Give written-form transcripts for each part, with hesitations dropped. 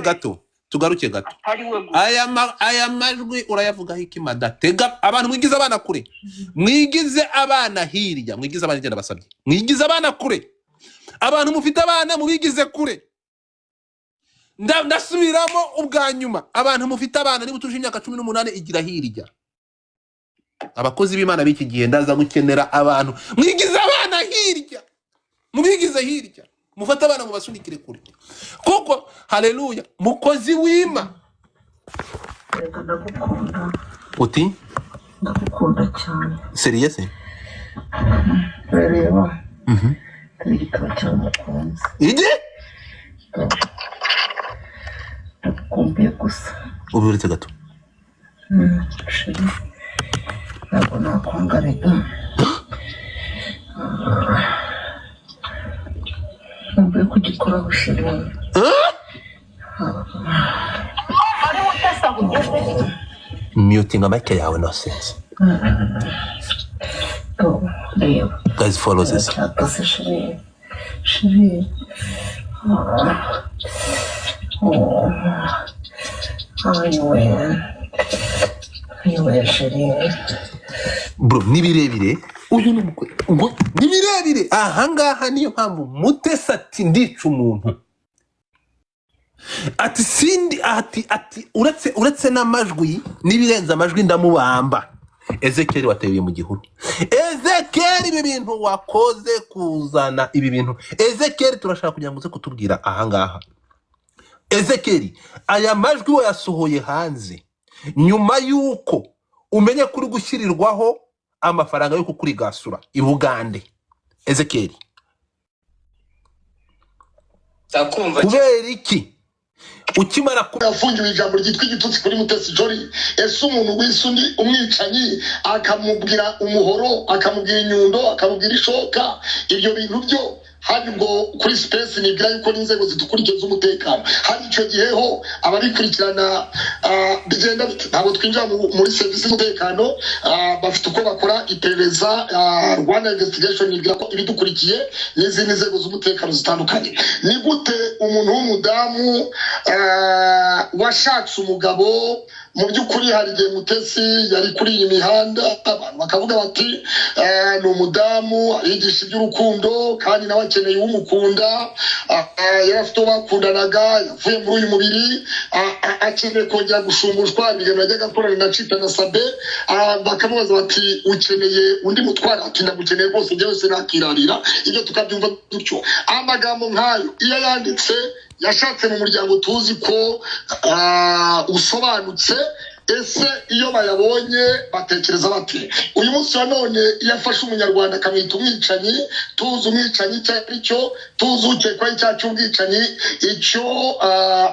Gato, tugaruke gato. Atari we gusa. Aya majwi urayavugaho iki, madatega abantu? Mwigize abana kure, mwigize abana hirya, mwigize abana hirya. Ndabasabye, mwigize abana kure. Abantu mufite abana, mubigize kure. Ndasubiramo ubwa nyuma: abantu mufite abana, niba utuje imyaka 18, igira hirya. Abakozi b'Imana b'iki gihe, ndaza gukenera abantu. Mwigize abana hirya, mubigize hirya, mufate abana mubasunikire kure, kuko haleluya, mukozi w'Ima. Reka, ndagukunda. Uti? Ndagukunda cyane. Sérieux se? Urareba, dore igitabo cya mukunzi. Igi. Ndagukumbuye gusa. Ubu uretse gato. Chéri, ntabwo nakwanga rega. Nkumbuye kugikoraho, chéri. Ari Mutesi aho ugeze. Mutinga mic yawe, no sense. Oh, reba. Guys, follow this. Cyatose, chéri, chéri. Ah. Oh. Ayiwe, ayiwe, chéri. Bro, ni birebire. Uyu ni umugore ngo ni birebire ahangaha. Niyo mpamvu Mutesi ati: "Ndica umuntu." Ati sindi, ati uretse n'amajwi n'ibirenze amajwi, ndamubamba. Ezekeri, wateye mu gihuru. Ezekeri, ibi bintu wakoze, kuzana ibi bintu, Ezekeri, turashaka kugira ngo uze kutubwira ahangaha. Ezekeri, aya majwi wayasohoye hanze nyuma y'uko umenye ko uri gushyirirwaho amafaranga yo kukurigasura i Bugande, Ezekeri? Ndakumva. Kubera iki ukimara ku Yafungiwe ijambo ryitwa igitutsi kuri Mutesi Jolly. Ese umuntu wise undi umwicanyi, akamubwira umuhoro, akamubwira inyundo, akamubwira ishoka, ibyo bintu byo hari ubwo kuri space nibwira yuko n'inzego zidukurikiye z'umutekano hari icyo gihe ho ababikurikirana, bigenda bite? Ntabwo twinjira muri serivisi z'umutekano, bafite uko bakora iperereza. Rwanda Investigation nibwira ko ibidukurikiye n'izindi nzego z'umutekano zitandukanye. Ni gute umuntu w'umudamu washatse umugabo? Mu by'ukuri hari igihe Mutesi yari kuri iyi mihanda, abantu bakavuga bati: "Ni umudamu arigisha iby'urukundo, kandi nawe akeneye uwumukunda. Yari afite uwo bakundanaga, yavuye muri uyu mubiri, akeneye kongera gushumbushwa." Ibiganiro yajyaga akorana na Cita na Sabe, bakamubaza bati: "Ukeneye undi mutwara?" Ati: "Ndamukeneye rwose, njyewe sinakirarira." Ibyo tukabyumva dutyo. Amagambo nk'ayo iyo yanditse, yashatse mu muryango tuzi ko usobanutse, ese iyo bayabonye batekereza bate? Uyu munsi wa none iyo afashe umunyarwanda akamwita umwicanyi, tuzi umwicanyi icyo ari cyo, tuzi ukekwaho icyaha cy'ubwicanyi icyo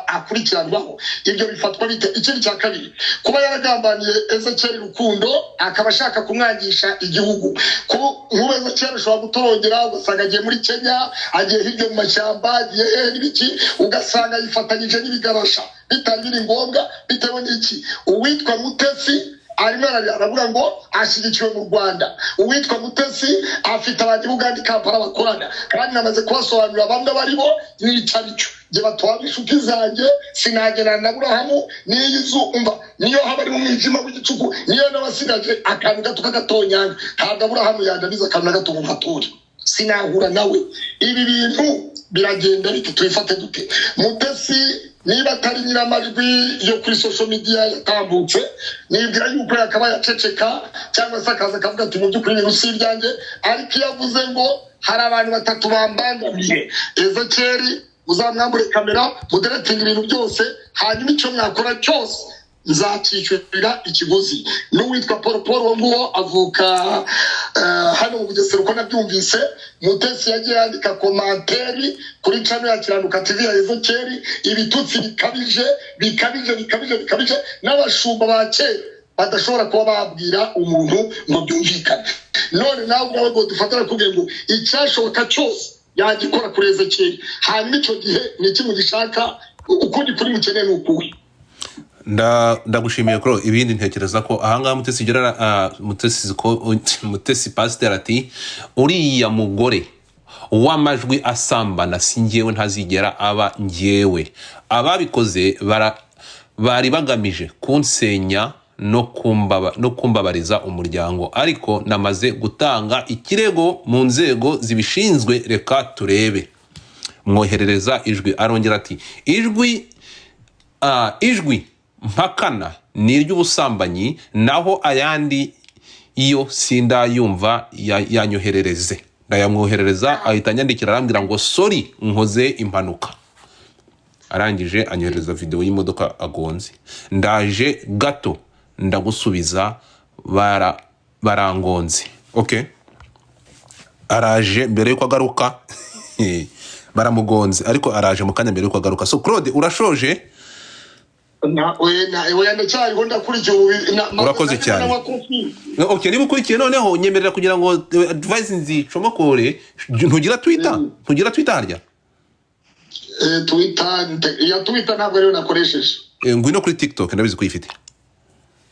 akurikiranwaho, ibyo bifatwa bite? Ikindi cya kabiri, kuba yaragambaniye Ezekiel Rukundo, akaba ashaka kumwangisha igihugu. Nk'ubu Ezekiel ashobora gutorongera, ugasanga agiye muri Kenya, agiye hirya mu mashyamba, agiye hehe n'ibiki, ugasanga yifatanyije n'ibigarasha bitari biri ngombwa. Bitewe n'iki? Uwitwa Mutesi arimo ararira, aravuga ngo ashyigikiwe mu Rwanda. Uwitwa Mutesi afite abanya Uganda i Kampala bakorana, kandi namaze kubasobanurira bamwe bari bo n'icyo ari cyo. Njye batwara inshuti zanjye, sinagerana na Burahamu n'iyi zu. Umva, niyo haba ari mu mwijima w'igicuku, niyo n'abasigaje akantu gato k'agatonyanga, ntabwo Aburahamu yandamiza akantu na gato ngo nkature, sinahura nawe. Ibi bintu biragenda bite? Tubifate dute? Mutesi niba atari nyiramajwi yo kuri social media yatambutse, nibwira yuko yakabaye aceceka, cyangwa se akaza akavuga ati: "Mu by'ukuri ibintu si ibyanjye." Ariko iyo avuze ngo hari abantu batatu bambangamiye, Ezekeri muzamwambure kamera, mudeletinga ibintu byose, hanyuma icyo mwakora cyose nzacyishyurira ikiguzi. N'uwitwa Paul, Paul uwo nguwo avuka hano mu Bugesera. Uko nabyumvise, Mutesi yagiye yandika commentaire kuri channel ya Kiranuka TV ya Ezekeri, ibitutsi bikabije, bikabije, bikabije, bikabije, n'abashumba ba kera badashobora kuba babwira umuntu ngo byumvikane. None nawe ubwawe ngo dufatane kubwira ngo icyashoboka cyose yagikora kuri Ezekeri, hanyuma icyo gihe ni iki mugishaka? Ukundi kuri mukeneye ni ukuhe? Ndagushimiye kuro. Ibindi ntekereza ko ahangaha Mutesi Gerard, Mutesi ko Mutesi pasiteri ati: "Uriya mugore w'amajwi asambana si njyewe, ntazigera aba njyewe." Ababikoze bari bagamije kunsenya no kumbabariza umuryango, ariko namaze gutanga ikirego mu nzego zibishinzwe, reka turebe. Mwoherereza ijwi, arongera ati ijwi mpakana ni iry'ubusambanyi, naho ayandi yo sindayumva, yanyoherereze. Ndayamwoherereza, ahita anyandikira arambwira ngo "Sorry, nkoze impanuka." Arangije anyohereza videwo y'imodoka agonze. "Ndaje gato ndagusubiza, barangonze." Okay, araje mbere yuko agaruka baramugonze, ariko araje mu kanya mbere yuko agaruka. So Claude, urashoje? Oya, ndacyariho, ndakurikiye ubu Urakoze ndimo cyane. nanywa kofi. Okay, niba ukurikiye noneho nyemerera kugira ngo advice nzicomokore. Ntugira Twitter? Ntugira Twitter harya? Twitter, iya Twitter ntabwo ariyo nakoresheje. Ngwino kuri TikTok, ndabizi ko uyifite.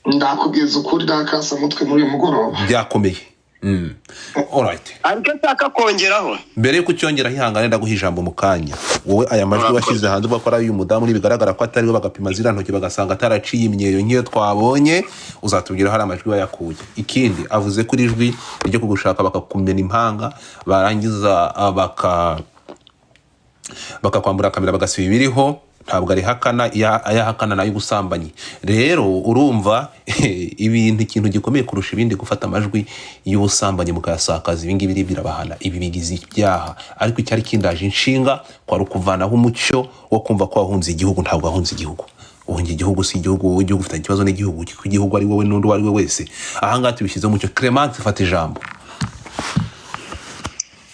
Ndakubwiza ukuri, ndakasa mutwe muri uyu mugoroba. Byakomeye. Alright. Ariko nshaka kongeraho. Mbere yuko ucyongeraho, ihangane, ndaguha ijambo mu kanya. Wowe aya majwi Urakoze. washyize hanze uvuga ko ari ay'uyu mudamu, ntibigaragara ko atari we, bagapima ziriya ntoki bagasanga ataraciye imyeyo nk'iyo twabonye, uzatubwira aho ari amajwi wayakuye. Ikindi, avuze ko iri jwi ryo kugushaka bakakumena impanga, barangiza bakakwambura kamera bagasiba ibiriho, ntabwo arihakana. Ayahakana ni ay'ubusambanyi. Rero urumva ibintu, ikintu gikomeye kurusha ibindi, gufata amajwi y'ubusambanyi mukayasakaza, ibi ngibi birabahana, ibi bigize ibyaha. Ariko icyari kindaje inshinga kwari ukuvanaho umucyo wo kumva ko wahunze igihugu. Ntabwo wahunze igihugu. Uhunga igihugu si igihugu wowe, igihugu ufitanye ikibazo n'igihugu kuko igihugu ari wowe n'undi uwo ari we wese. Ahangaha tubishyizeho umucyo. Clemence, fata ijambo.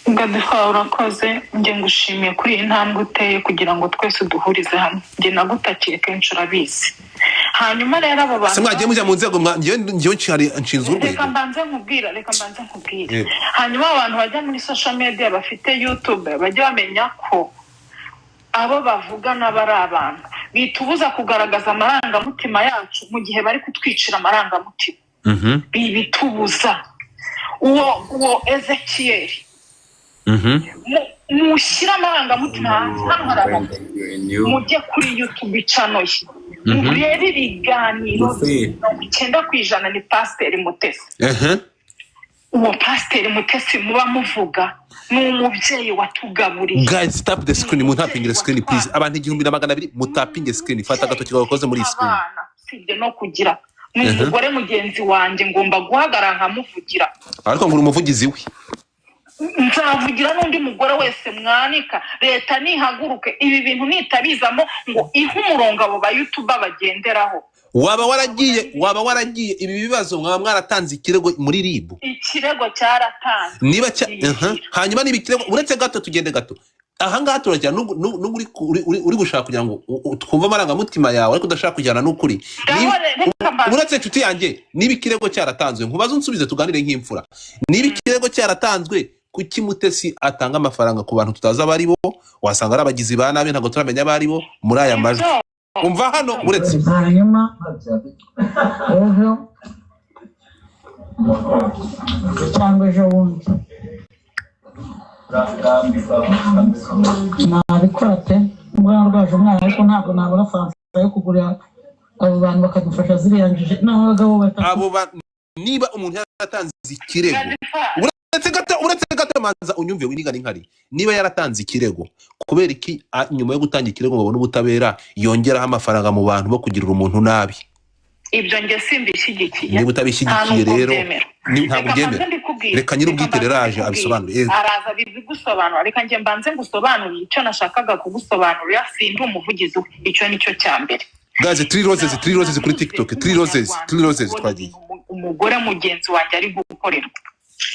Godfather, urakoze. Njye ngushimiye kuri iyi ntambwe uteye kugira ngo twese duhurize hamwe. Njye nagutakiye kenshi, urabizi. Hanyuma rero abo Se bantu mwagiye mujya mu nzego, njyewe nshinzwe reka urwego. mbanze nkubwira, reka mbanze nkubwire. Yego. Hanyuma abantu bajya muri social media bafite YouTube bajya bamenya ko abo bavugana bari abantu bitubuza kugaragaza amarangamutima yacu mu gihe bari kutwicira amarangamutima. Bibitubuza. Uwo Ezekiyeli, mushyire amarangamutima hanze. Hano hari abantu, mujye kuri YouTube channel ye, murebe ibiganiro, 90% ni Pasiteri Mutesi. Uwo Pasiteri Mutesi muba muvuga ni umubyeyi watugaburiye. Guys, tap the screen, mutapingire screen please. Abantu 1200, mutapinge screen. Fata agatoki gakoze muri iyi screen. Abana usibye no kugira, ni umugore mugenzi wanjye, ngomba guhagarara nkamuvugira. Ariko ngo uri umuvugizi we. Nzavugira n'undi mugore wese mwanika. Leta nihaguruke, ibi bintu nitabizamo ngo ihe umurongo abo ba YouTuber bagenderaho. Waba waragiye ibi bibazo, mwaba mwaratanze ikirego muri RIB? Ikirego cyaratanzwe. Niba cya Hanyuma niba ikirego, uretse gato, tugende gato ahangaha, turajya n'ubwo uri gushaka kugira ngo twumve amarangamutima yawe, ariko udashaka kujyana n'ukuri. Reka mbanze. Uretse, inshuti yanjye, niba ikirego cyaratanzwe, nkubaze unsubize, tuganire nk'imfura: niba ikirego cyaratanzwe, kuki Mutesi atanga amafaranga ku bantu tutazi abo ari bo? Wasanga ari abagizi ba nabi, ntabwo turamenya abo ari bo muri aya majwi. Umva hano, uretse Hanyuma ejo cyangwa ejo bundi nabikora pe. Umwana rwaje umwana, ariko ntabwo nabona fanta yo kugurira abo bantu bakadufasha ziriya njiji n'abagabo batatu. Abo niba umuntu yaratanze ikirego, uretse gato, manza unyumve, winigana inkari. Niba yaratanze ikirego, kubera iki nyuma yo gutanga ikirego ngo babone ubutabera yongeraho amafaranga mu bantu bo kugirira umuntu nabi? Ibyo njye simbishyigikiye. Niba utabishyigikiye Nta nubwo rero mbyemera. ntabwo Reka ubyemera. mbanze mbikubwire. Reka nyir'ubwite Reka rero mbanze aje mbikubwire. abisobanure. Yego. Araza bigusobanura. Reka njye mbanze ngusobanurire icyo nashakaga kugusobanurira. Sindi umuvugizi we, icyo ni cyo cya mbere. Guys, three roses, three roses kuri TikTok, three roses, three roses, twagiye. Umugore mugenzi wanjye ari gukorerwa.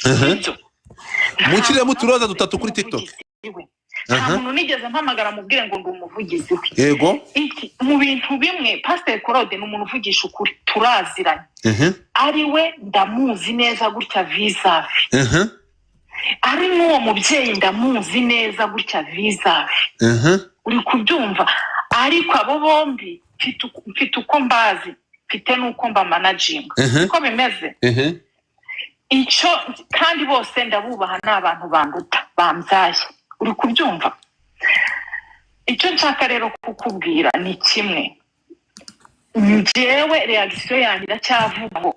Sibyo? Mushyiremo uturoza dutatu kuri TikTok. Umuvugizi we. Nta muntu nigeze mpamagara mubwire ngo ndi umuvugizi we. Iki mu bintu bimwe, Pasiteri Claude ni umuntu uvugisha ukuri, turaziranye. Ari we ndamuzi neza gutya vis-à-vis. Ari n'uwo mubyeyi ndamuzi neza gutya vis-à-vis. Uri kubyumva? Ariko abo bombi mfite uko mbazi, mfite n'uko mbamanaginga. Uko bimeze, icyo kandi bose ndabubaha, ni abantu banduta, bambyaye. Uri kubyumva? Icyo nshaka rero kukubwira ni kimwe. Njyewe reaction yanjye iracyavuga ngo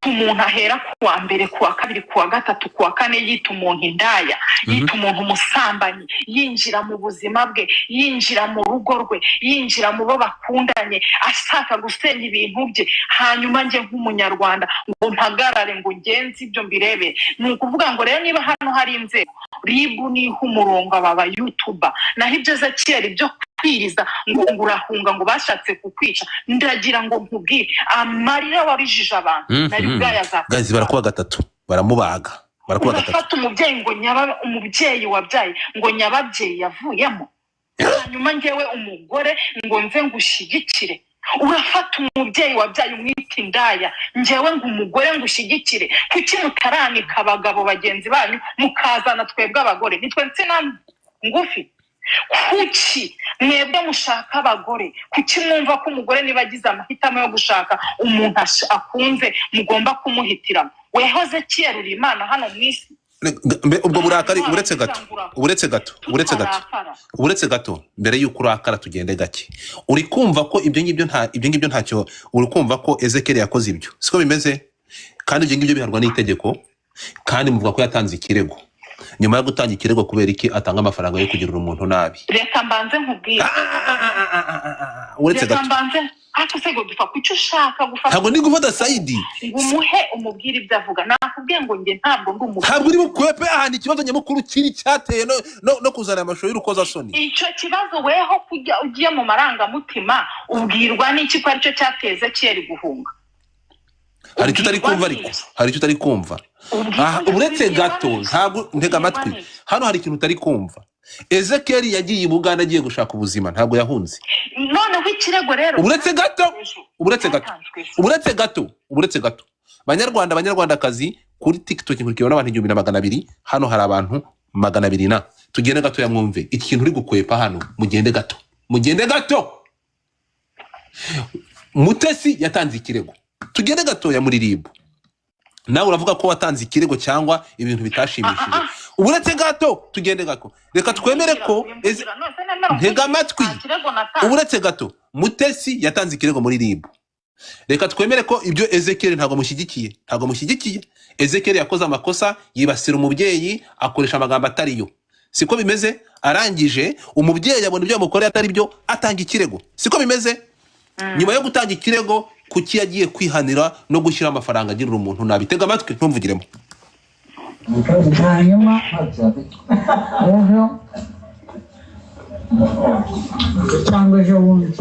umuntu ahera ku wa mbere, ku wa kabiri, ku wa gatatu, ku wa kane, yita umuntu indaya, yita umuntu umusambanyi, yinjira mu buzima bwe, yinjira mu rugo rwe, yinjira mu bo bakundanye, ashaka gusenya ibintu bye, hanyuma njye nk'Umunyarwanda ngo mpagarare ngo ngenze ibyo mbirebe? Ni ukuvuga ngo rero niba hano hari inzego, RIB niha umurongo aba ba YouTuber. Naho ibyo Ezekiyeli byo kwiriza ngo urahunga, ngo bashatse kukwica, ndagira ngo nkubwire, amarira warijije abantu nayo ubwayo Guys, barakuba gatatu, baramubaga, barakuba gatatu. Urafata umubyeyi ngo nyaba, umubyeyi wabyaye ngo nyababyeyi yavuyemo, hanyuma njyewe umugore ngo nze ngushyigikire? Urafata umubyeyi wabyaye umwita indaya, njyewe ngo umugore ngushyigikire? Kuki mutaranika abagabo bagenzi banyu, mukazana twebwe abagore? Nitwe nsina ngufi? Kuki mwebwe mushaka abagore? Kuki mwumva ko umugore niba agize amahitamo yo gushaka umuntu akunze mugomba kumuhitiramo? Wehoze kiyarura Imana hano mu isi. Ubwo burakari, uretse gato, uretse gato, uretse gato. Tutarakara. Uretse gato, mbere y'uko urakara, tugende gake. Uri kumva ko ibyo ngibyo nta, ibyo ngibyo ntacyo. Uri kumva ko Ezekiel yakoze ibyo, siko bimeze? Kandi ibyo ngibyo bihanwa n'itegeko, kandi muvuga ko yatanze ikirego. Nyuma yo gutanga ikirego, kubera iki atanga amafaranga yo kugirira umuntu nabi? Reka mbanze nkubwire. Uretse Reka gato. mbanze. Ariko se Godfa, kuki ushaka gufata Ntabwo ndi gufata side. ngo umuhe umubwire ibyo avuga? Nakubwiye ngo njye ntabwo ndi umubwire. Ntabwo uri bukwepe ahantu ikibazo nyamukuru kiri cyateye no kuzana amashusho y'urukozasoni. Icyo kibazo weho kujya ugiye mu marangamutima, ubwirwa n'iki ko aricyo cyateye Ezekiyeli guhunga? Hari icyo utari Ubwirwa kumva ariko. n'iki? Hari icyo utari kumva. Aha, uretse gato, ntabwo ntega amatwi. N'iki? Hano hari ikintu utari kumva. Ezekiel yagiye i Buganda agiye gushaka ubuzima, ntabwo yahunze. Noneho ikirego rero Uretse gato. Ejo. Uretse gato. Cyatanzwe ejo. Uretse gato, uretse gato. Banyarwanda, Banyarwandakazi, kuri TikTok nkurikiwe n'abantu 1200. Hano hari abantu 200 na tugende gatoya mwumve iki kintu uri gukwepa hano. Mugende gato, mugende gato. Mutesi yatanze ikirego, tugende gatoya, muri RIB. Nawe uravuga ko watanze ikirego cyangwa ibintu bitashimishije. Uretse gato, tugende gato. Reka twemere ko Ntega amatwi. Nta kirego natanze. Uretse gato, Mutesi yatanze ikirego muri RIB. Reka twemere ko ibyo Ezekiel, ntabwo mushyigikiye, ntabwo mushyigikiye. Ezekiel yakoze amakosa, yibasira umubyeyi, akoresha amagambo atariyo, siko bimeze? Arangije umubyeyi abona ibyo yamukoreye atari byo, atanga ikirego, siko bimeze? Nyuma yo gutanga ikirego, kuki yagiye kwihanira no gushyira amafaranga agirira umuntu nabi? Tega amatwi, ntumvugiremo. Hanyuma ejo cyangwa ejo bundi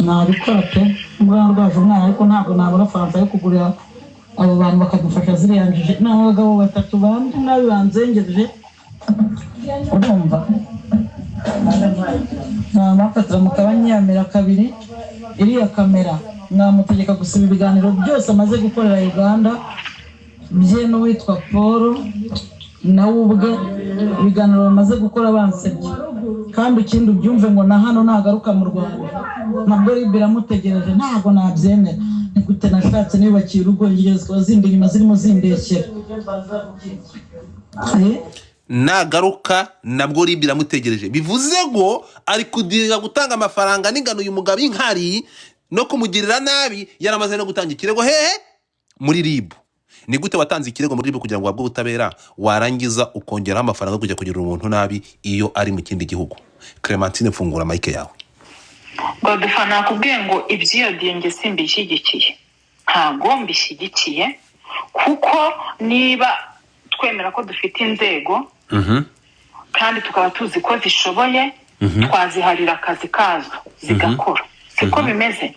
nabikora pe. Umwana rwaje, umwana, ariko ntabwo nabura fanta yo kugurira abo bantu bakadufasha ziriya njiji. Ni abagabo batatu bandi nabi banzengereje, urumva? Bafatira mukabanyamira kabiri iriya kamera, mwamutegeka gusiba ibiganiro byose amaze gukorera Uganda bye n'uwitwa Paul nawe ubwe, ibiganiro bamaze gukora bansebye. Kandi ikindi ubyumve ngo na hano nagaruka mu Rwanda nabwo RIB iramutegereje. Ntabwo nabyemera. Ni gute nashatse niyubakiye urugo, ingero zikaba zindi inyuma zirimo zindekera? Eh? Nagaruka nabwo RIB iramutegereje, bivuze ngo ari kudirira gutanga amafaranga n'ingano uyu mugabo inkari no kumugirira nabi, yaramaze no gutanga ikirego hehe? Muri RIB. Ni gute watanze ikirego muri RIB kugira ngo uhabwe ubutabera, warangiza ukongeraho amafaranga yo kujya kugirira umuntu nabi iyo ari mu kindi gihugu? Clementine, fungura mic yawe. Godfa, nakubwiye ngo iby'iyo diyenge simbishyigikiye, ntabwo mbishyigikiye, kuko niba twemera ko dufite inzego kandi tukaba tuzi ko zishoboye, twaziharira akazi kazo zigakora, siko bimeze?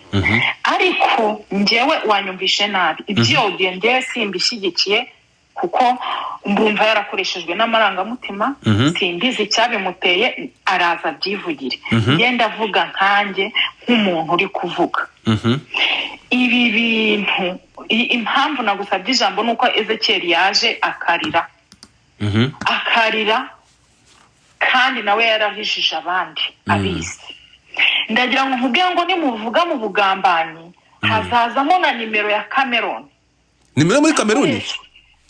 Ariko njyewe wanyumvishe nabi. Iby'iyo diyenge simbishyigikiye kuko mbumva yarakoreshejwe n'amarangamutima. Simbizi icyabimuteye, araza abyivugire. Ngenda avuga nkanjye nk'umuntu uri kuvuga ibi bintu. Impamvu nagusabye ijambo ni uko Ezekiel yaje akarira, akarira, kandi nawe yarahishije abandi abizi. Ndagira ngo nkubwire ngo nimuvuga mu bugambanyi, hazazamo na nimero ya Cameroon. Nimero muri Kameruni?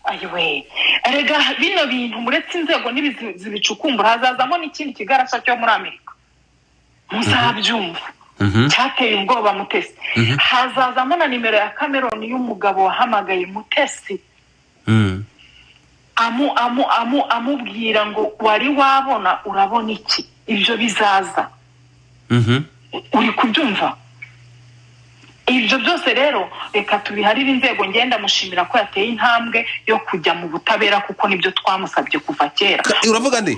Ayiwe, erega bino bintu muretse inzego zibicukumbura, hazazamo n'ikindi kigarasha cyo muri Amerika, muzabyumva, cyateye ubwoba Mutesi. Hazazamo na nimero ya Cameron y'umugabo wahamagaye Mutesi, amu amu amu amubwira ngo wari wabona, urabona iki. Ibyo bizaza, uri kubyumva? Ibyo byose rero reka tubiharire inzego. Ngenda mushimira ko yateye intambwe yo kujya mu butabera, kuko nibyo twamusabye kuva kera. Uravuga nde?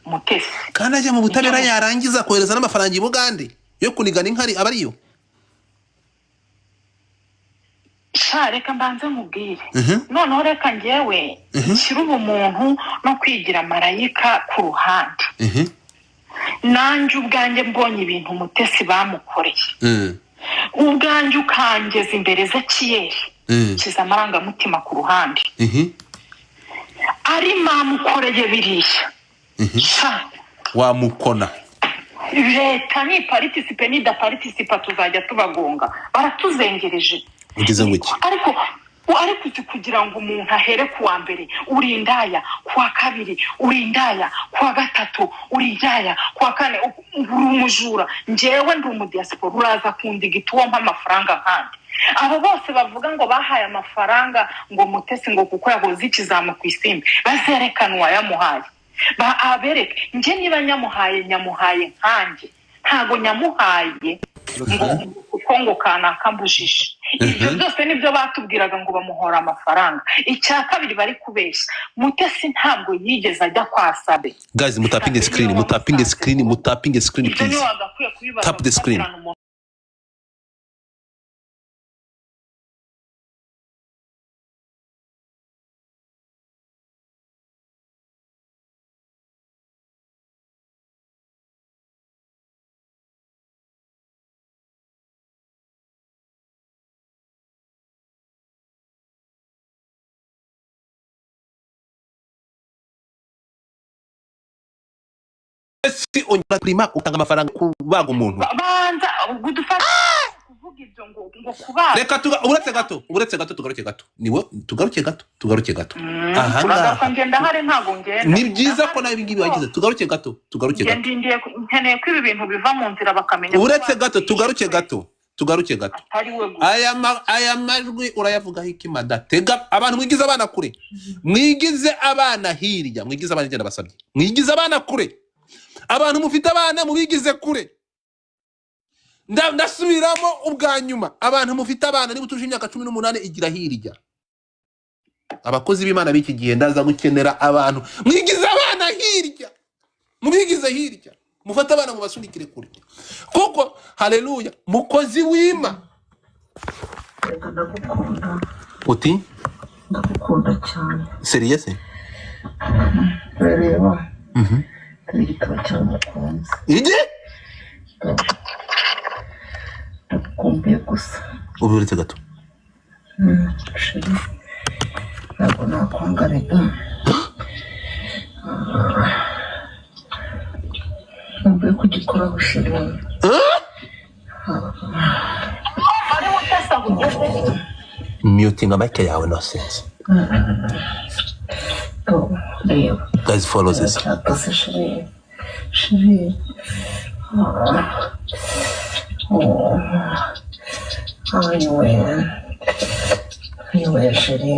Mutesi. Kandi ajya mu butabera, yarangiza kohereza n'amafaranga i Bugande yo kunigana inkari aba ariyo. Sha, reka mbanze nkubwire. Noneho reka ngewe nshyire ubumuntu no kwigira marayika ku ruhande. Nanjye ubwanjye mbonye ibintu Mutesi bamukoreye, ubwanjye ukangeza imbere Ezekiyeli, nshyize amarangamutima ku ruhande, ari mamukoreye biriya, sha, wamukona. Leta niparticipe, nidaparticipa tuzajya tubagonga, baratuzengereje. Ugeze ngo iki? Ariko uzi kugira ngo umuntu ahere ku wa mbere uri indaya, ku wa kabiri uri indaya, ku wa gatatu uri indaya, ku wa kane uri umujura? Njyewe ndi umudiyasipora, uraza kundigita uwo mpa amafaranga nkandi? Abo bose bavuga ngo bahaye amafaranga ngo Mutesi ngo kuko yahoze ikizamu ku Isimbi, bazerekana uwayamuhaye, ba abereke. Njye niba nyamuhaye, nyamuhaye nkanjye, ntago nyamuhaye ngo kuko ngo kanaka mbujije. Ibyo byose nibyo batubwiraga ngo bamuhora amafaranga. Icya kabiri, bari kubeshya. Mutesi ntabwo yigeze ajya kwa Sabe. Guys, mutapinge screen, mutapinge screen, mutapinge screen. Ibyo Please niwe wagakwiye kubibaza. tap the screen. Gufatirana umuntu. Si ongera prima utanga amafaranga kubaga umuntu. Banza dufate kuvuga ibyo ngo kubaga. Reka tuga, uretse gato, uretse gato, tugaruke gato, niwe tugaruke gato, tugaruke gato aha Turagaruka. ngaha. Ngenda hari, ntabwo ngenda. Ni byiza ko nawe ibingibi wagize. Tugaruke gato, tugaruke Njye gato. ndindiye, nkeneye ko ibi bintu biva mu nzira, bakamenya ko Uretse gato, batwishe tugaruke twese. gato, tugaruke gato. Atari we gusa. Aya majwi urayavugaho iki, madatega? Abantu mwigize abana kure, mwigize abana hirya, mwigize abana hirya, ndabasabye, mwigize abana kure. Abantu mufite abana mubigize kure. Ndasubiramo ubwa nyuma: abantu mufite abana, niba utuje imyaka 18, igira hirya. Abakozi b'Imana b'iki gihe, ndaza gukenera abantu mwigize abana hirya, mubigize hirya, mufate abana mubasunikire kure, kuko haleluya, mukozi w'ima. Reka, ndagukunda. Uti? Ndagukunda cyane. Sérieux se? Urareba, dore igitabo cyawe mukunzi. Igi. Ndagukumbuye gusa. Ubu uretse gato. Chéri, ntabwo nakwanga rega. Nkumbuye kugikoraho, chéri wanjye. Ari Mutesi aho ugeze. Mutinga mic yawe, no sense. Oh, reba. Guys, follow this. Cyatose, chéri, chéri. Oh, ayiwe, ayiwe, chéri.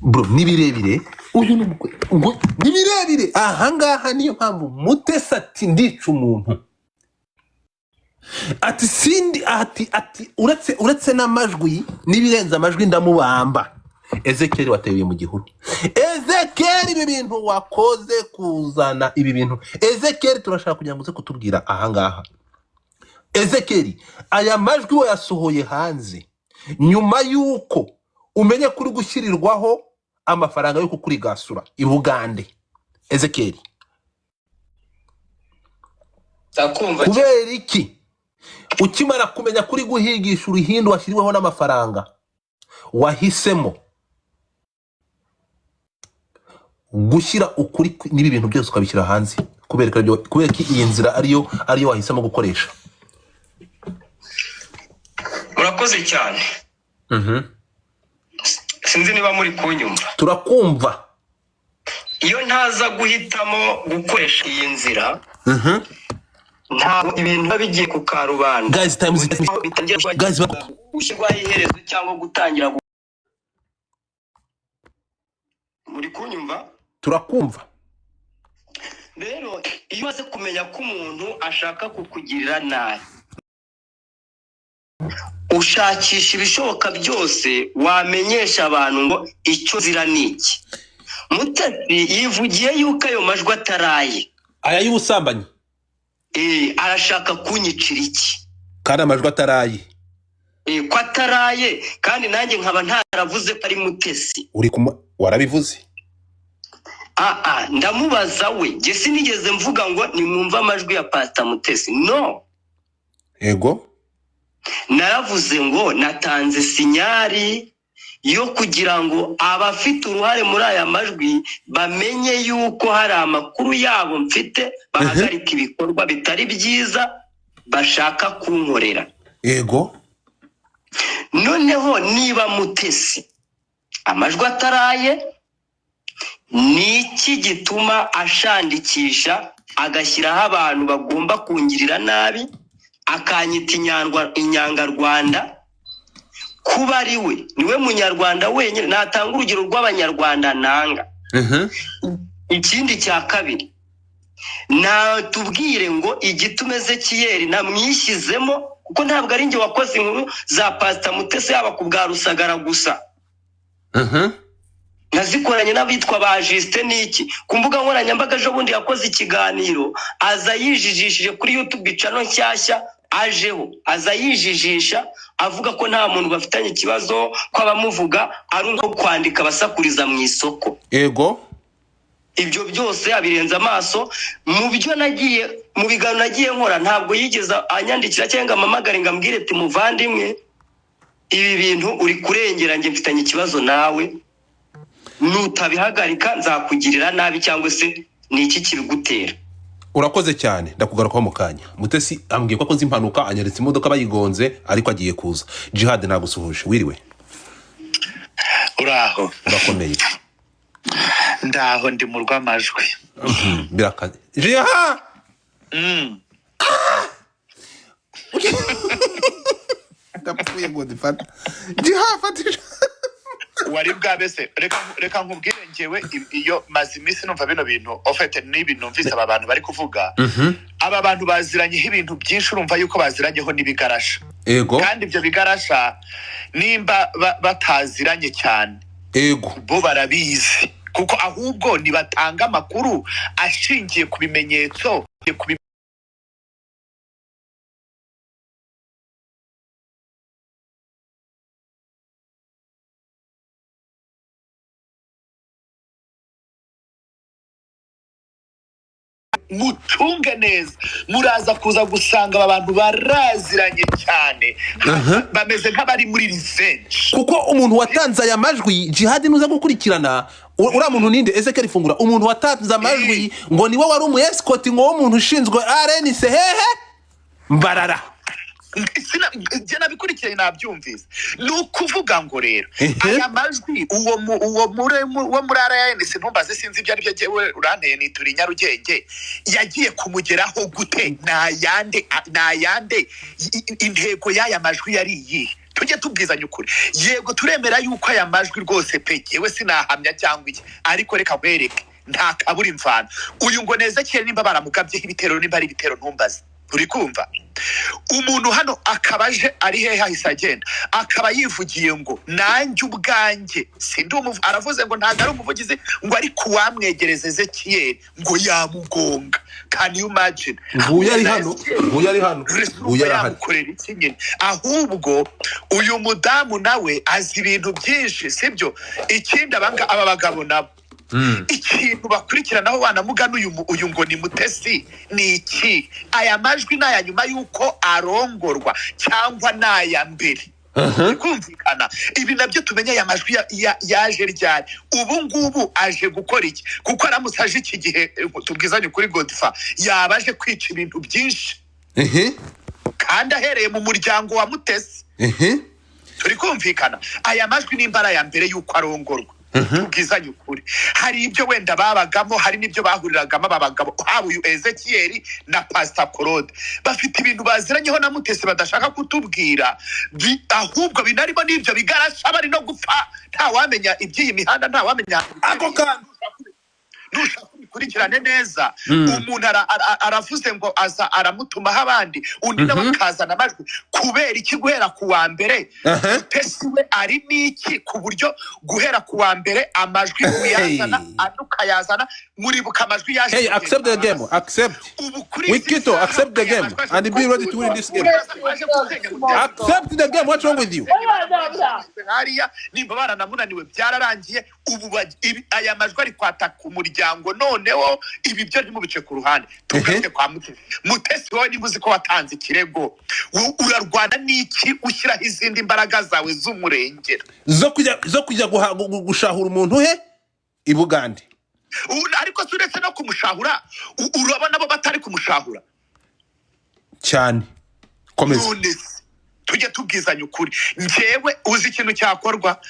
Bro, ni birebire. Uyu ni umugore ngo ni birebire ahangaha. Niyo mpamvu Mutesi ati ndica umuntu, ati sindi, ati uretse n'amajwi n'ibirenze amajwi ndamubamba. Ezekiyeli wateye mu gihuru. Ezekiyeli, ibi bintu wakoze, kuzana ibi bintu, Ezekiyeli, turashaka kugira ngo uze kutubwira ahangaha. Ezekiyeli, aya majwi wayasohoye hanze nyuma y'uko umenye ko uri gushyirirwaho amafaranga yo kukurigasura i Bugande, Ezekiyeli? Ndakumva cyane. Kubera iki ukimara kumenya kuri guhigisha uruhindu washyiriweho n'amafaranga, wahisemo gushyira ukuri n'ibi bintu byose ukabishyira hanze? Kubera ko iyi nzira ariyo wahisemo gukoresha? Murakoze cyane. Sinzi niba muri kunyumva. Turakumva. Iyo ntaza guhitamo gukoresha iyi nzira, ntabwo ibintu biba bigiye ku karubanda. Guys, times Bitangira guys, gushyirwaho iherezo cyangwa gutangira muri kunyumva? Turakumva. Rero iyo umaze kumenya ko umuntu ashaka kukugirira nabi, ushakisha ibishoboka byose wamenyesha abantu ngo icyo nzira ni iki. Mutesi yivugiye yuko ayo majwi ataraye. Aya y'ubusambanyi. Arashaka kunyicira iki? Kandi amajwi ataraye. Ko ataraye, kandi nanjye nkaba ntaravuze ko ari Mutesi. Uri kuma warabivuze. Aa, ndamubaza we, njye sinigeze mvuga ngo nimwumve amajwi ya Pasita Mutesi, no. Yego. Naravuze ngo natanze signal yo kugira ngo abafite uruhare muri aya majwi bamenye yuko hari amakuru yabo mfite, bahagarika ibikorwa bitari byiza bashaka kunkorera. Noneho niba Mutesi amajwi ataraye, ni iki gituma ashandikisha agashyiraho abantu bagomba kungirira nabi, akanyita inyangarwanda? Kuba ari we, niwe munyarwanda wenyine natanga urugero rw'abanyarwanda nanga. Ikindi cya kabiri, natubwire ngo igituma Ezekiyeli namwishyizemo, kuko ntabwo ari njye wakoze inkuru za Pasita Mutesi, yaba ku bwa Rusagara gusa, nazikoranye n'abitwa ba Justin n'iki ku mbuga nkoranyambaga. Ejo bundi yakoze ikiganiro, aza yijijishije kuri YouTube channel nshyashya ajeho, aza yijijisha avuga ko nta muntu bafitanye ikibazo, ko abamuvuga ari nko kwandika basakuriza mu isoko. Ibyo byose abirenza amaso. Mu byo nagiye, mu biganiro nagiye nkora, ntabwo yigeze anyandikira cyangwa ngo ampamagare ngo ambwire ati: "Muvandimwe, ibi bintu uri kurengera, njye mfitanye ikibazo nawe, nutabihagarika nzakugirira nabi", cyangwa se ni iki kibigutera? Urakoze cyane, ndakugarukaho mu kanya. Mutesi ambwiye ko akoze impanuka, anyeretse imodoka bayigonze, ariko agiye kuza. Jihad, nagusuhuje, wiriwe? Uraho? Urakomeye? Ndaho, ndi mu rw'amajwi. Birakaze, Jihad. Ndapfuye ngo dufata Jihad, fatisha. Wari bwabe se? Reka nkubwire, njyewe iyo maze iminsi numva bino bintu ofete n'ibi numvise aba bantu bari kuvuga. Aba bantu baziranyeho ibintu byinshi, urumva yuko baziranyeho n'ibigarasha. Kandi ibyo bigarasha nimba bataziranye cyane, bo barabizi, kuko ahubwo nibatanga amakuru ashingiye ku bimenyetso, ku mucunge neza, muraza kuza gusanga aba bantu baraziranye cyane, bameze nk'abari muri revenge. Kuko umuntu watanze aya majwi, Jihad, nuza gukurikirana uriya muntu ninde? Ezekiel, fungura. Umuntu watanze amajwi ngo niwe wari umu escort, ngo w'umuntu ushinzwe RNC hehe? Mbarara. Njye nabikurikiranye, nabyumvise. Ni ukuvuga ngo rero aya majwi, uwo muri wo muri RNC, ntumbaze, sinzi ibyo ari byo, jyewe uranteye nitura i Nyarugenge, yagiye kumugeraho gute? Ni ayande? Intego y'aya majwi yari iyihe? Tujye tubwizanya ukuri. Yego, turemera yuko aya majwi rwose pe, jyewe sinahamya cyangwa iki, ariko reka nkwereke, nta kabura imvano. Uyu ngo Nezekiyeli, nimba baramugabyeho ibitero, nimba ari ibitero, ntumbaze, uri kumva umuntu hano akaba aje ari hehe, ahise agenda, akaba yivugiye ngo nanjye ubwanjye sindi aravuze ngo ntabwo ari umuvugizi, ngo ariko uwamwegereza Ezekiyeli ngo yamugonga. Can you imagine? Nguyu ari hano, nguyu ari hano, nguyu arahari. Yamukorera iki nyine? Ahubwo uyu mudamu nawe azi ibintu byinshi, sibyo? Ikindi, aba bagabo nabo, ikintu bakurikiranaho wanamugana uyu ngo ni Mutesi ni iki? Aya majwi ni aya nyuma y'uko arongorwa cyangwa ni aya mbere? Kumvikana ibi nabyo, tumenye aya majwi yaje ryari, ubu ngubu aje gukora iki? Kuko aramutse aje iki gihe, tubwizanye ukuri, Godfa yaba aje kwica ibintu byinshi, kandi ahereye mu muryango wa Mutesi. Turi kumvikana? Aya majwi nimba ari aya mbere y'uko arongorwa, tubwizanye ukuri, hari ibyo wenda babagamo, hari n'ibyo bahuriragamo aba bagabo, haba uyu Ezekiyeli na Pasita Claude, bafite ibintu baziranyeho na Mutesi badashaka kutubwira. Ahubwo binarimo n'ibyo bigarasha bari no gupfa, ntawamenya iby'iyi mihanda, ntawamenya. Ako kantu. Nushaka ubikurikirane neza. Umuntu aravuze ngo aza aramutumaho abandi, undi nawe akazana amajwi. Kubera iki guhera ku wa mbere Mutesi we ari n'iki, ku buryo guhera ku wa mbere amajwi uyazana, andi ukayazana? Muribuka amajwi yaje Hey, accept the game, accept. Ubu kuri izi Wikito, saha, accept the aya game majwi aje and be ready to win this game. aje gusenya Mutesi. Accept the game. What's wrong with you? Hariya nimba baranamunaniwe, byararangiye. Ubu aya majwi ari kwataka umuryango. Noneho ibi byo ntimubice ku ruhande, tugaruke kwa Mutesi. Mutesi, wowe niba uzi ko watanze ikirego, urarwana n'iki ushyiraho izindi mbaraga zawe z'umurengera? Zo kujya gushahura umuntu he i Bugande? Ariko si uretse no kumushahura, urabona bo batari kumushahura? Cyane, komeza. None se tujye tubwizanya ukuri, njyewe uzi ikintu cyakorwa?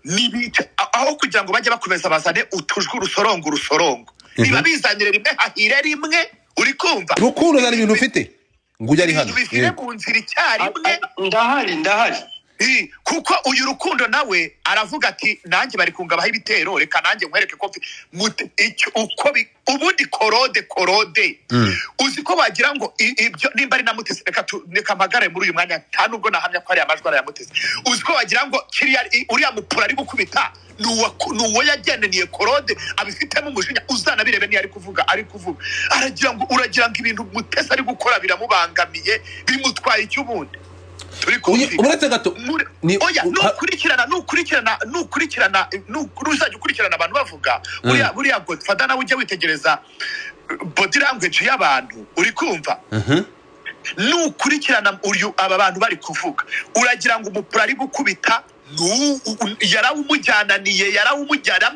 Nibica aho kugira ngo bajye bakomeza bazane utujwi, urusorongo urusorongo, niba bizanire rimwe, hahire rimwe, uri kumva? Rukundo, zana ibintu ufite ngo ujye ari hano. Ibintu bivire mu nzira icyarimwe. Ndahari, ndahari. Kuko uyu Rukundo nawe aravuga ati: "Nanjye bari kungabaho ibitero, reka nanjye nkwereke ko icyo uko ubundi Claude, Claude, uzi ko wagira ngo ibyo nimba ari na Mutesi, reka mpagare muri uyu mwanya, nta nubwo nahamya ko ari amajwi ari aya Mutesi. Uzi ko wagira ngo kiriya uriya mupura ari gukubita ni uwo yageneniye Claude, abifitemo umujinya. Uzanabirebe, niyo ari kuvuga aragira ngo, uragira ngo ibintu Mutesi ari gukora biramubangamiye, bimutwaye icyo? Ubundi turi kumvikana? Uretse gato. Oya, nukurikirana nuzajya ukurikirana abantu bavuga, buriya Godfather nawe ujya witegereza body language y'abantu, uri kumva? Nukurikirana uyu aba bantu bari kuvuga, uragira ngo umupura ari gukubita yarawumujyananiye, yarawumujyana,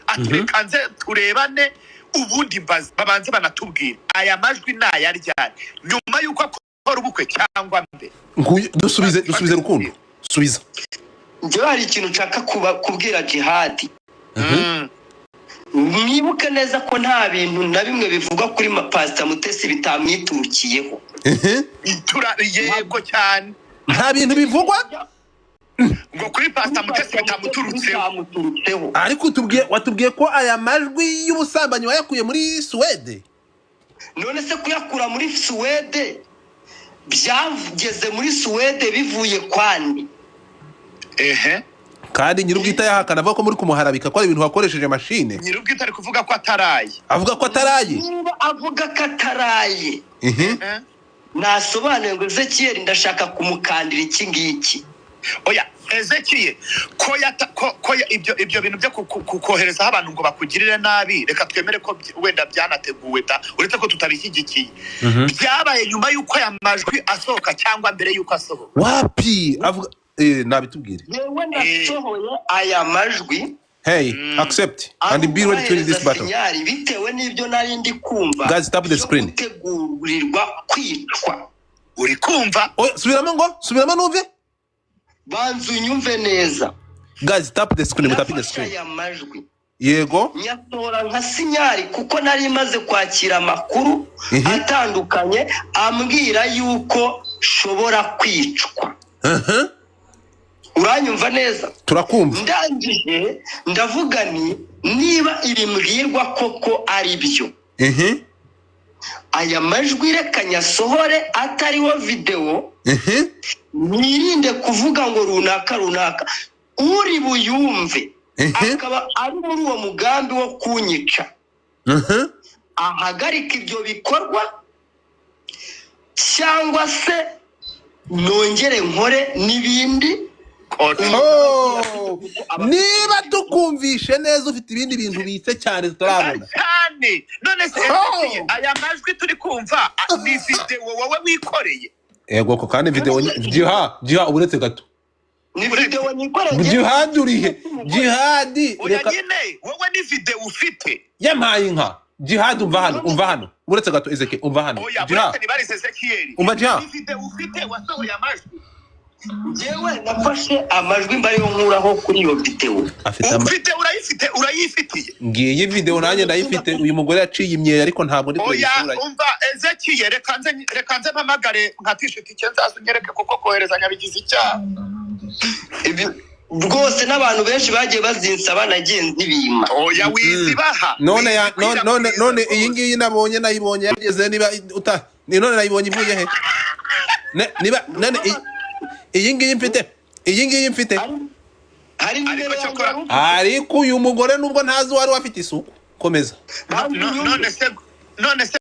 ati: "Reka nze turebane." Ubundi mbaze, babanze banatubwire, aya majwi ni ayaryari? Nyuma y'uko akora ubukwe cyangwa mbere? Dusubize, dusubize Rukundo, subiza. Njyewe hari ikintu nshaka kubwira Jihadi. Mwibuke neza ko nta bintu na bimwe bivugwa kuri Pasita Mutesi bitamwiturukiyeho. Yego cyane. Nta bintu bivugwa ngo kuri Pasita Mutesi bitamuturutseho. Bitamuturutseho. Ariko watubwiye ko aya majwi y'ubusambanyi wayakuye muri Suwede. None se kuyakura muri Suwede, byageze muri Suwede bivuye kwandi? Ehe. Kandi nyir'ubwite yahakana, avuga ko muri kumuharabika, ko ari ibintu wakoresheje mashine. Nyir'ubwite ari kuvuga ko ataraye. Avuga ko ataraye. Niba avuga ko ataraye, nasobanuye ngo: "Ezekiyeli, ndashaka kumukandira iki ngiki." Oya, Ezekiye, ko yata ko ibyo bintu byo koherezaho abantu ngo bakugirire nabi, reka twemere ko wenda byanateguwe da, uretse ko tutabishyigikiye. Byabaye nyuma y'uko aya majwi asohoka cyangwa mbere y'uko asohoka? Wapi, avuga nabitubwire. Yewe, nasohoye aya majwi Hey, accept and be ready to win this battle. signal bitewe n'ibyo nari ndi kumva Guys, tap the byo screen. gutegurirwa kwicwa. Uri kumva? Oya, subiramo, ngo subiramo numve. Banza unyumve neza. Guys, tap the screen, mutapinge Nafashe screen. aya majwi, nyatora nka signal, kuko nari maze kwakira amakuru atandukanye ambwira yuko nshobora kwicwa. Uranyumva neza? Turakumva. Ndangije ndavuga ni niba ibi mbwirwa koko ari byo, aya majwi reka nyasohore atariho videwo, mwirinde kuvuga ngo runaka runaka, uri buyumve akaba ari muri uwo mugambi wo kunyica, ahagarika ibyo bikorwa, cyangwa se nongere nkore n'ibindi. Oh, niba tukumvishe neza, ufite ibindi bintu ubitse cyane tutarabona. Cyane. None se Oh. Ezekiel, aya majwi turi kumva ni videwo wowe wikoreye? Yego ko, kandi video jiha jiha, uretse gato. Ni videwo nikoreye. Jihadi, urihe Jihadi? Oya. Reka. Nyine wowe ni videwo ufite? Yampaye inka. Jihadi, umva hano, umva hano, uretse gato. Ezeke, umva hano. Oya. Jiha. Uretse nibarize Ezekiel. Umva, Jiha. Ni videwo ufite wasohoye amajwi? Njyewe nafashe amajwi mbariyo nkuraho kuri iyo videwo. Afite ama Ufite, urayifite, urayifitiye. Ngiyi video nanjye ndayifite. Uyu mugore yaciye imyeyo, ariko ntabwo ndi kureba Oya. isura ye. Umva Ezekiye, reka nze mpamagare nkatisha itike, nzaza unyereke, kuko koherezanya bigize icyaha. Ibi rwose n'abantu benshi bagiye bazinsaba, nagiye nzibima. Oya, wizibaha. None ya none none Wizikwirakwiza none rwose. Iyi ngiyi nabonye, nayibonye yageze niba uta ni none nayibonye ivuye he? Niba none iyi ngiyi mfite, iyi ngiyi mfite. Hari Ariko nimero yanjye cyokora- wari ufite? Ariko uyu mugore, nubwo ntazi uwari afite isuku, komeza. None se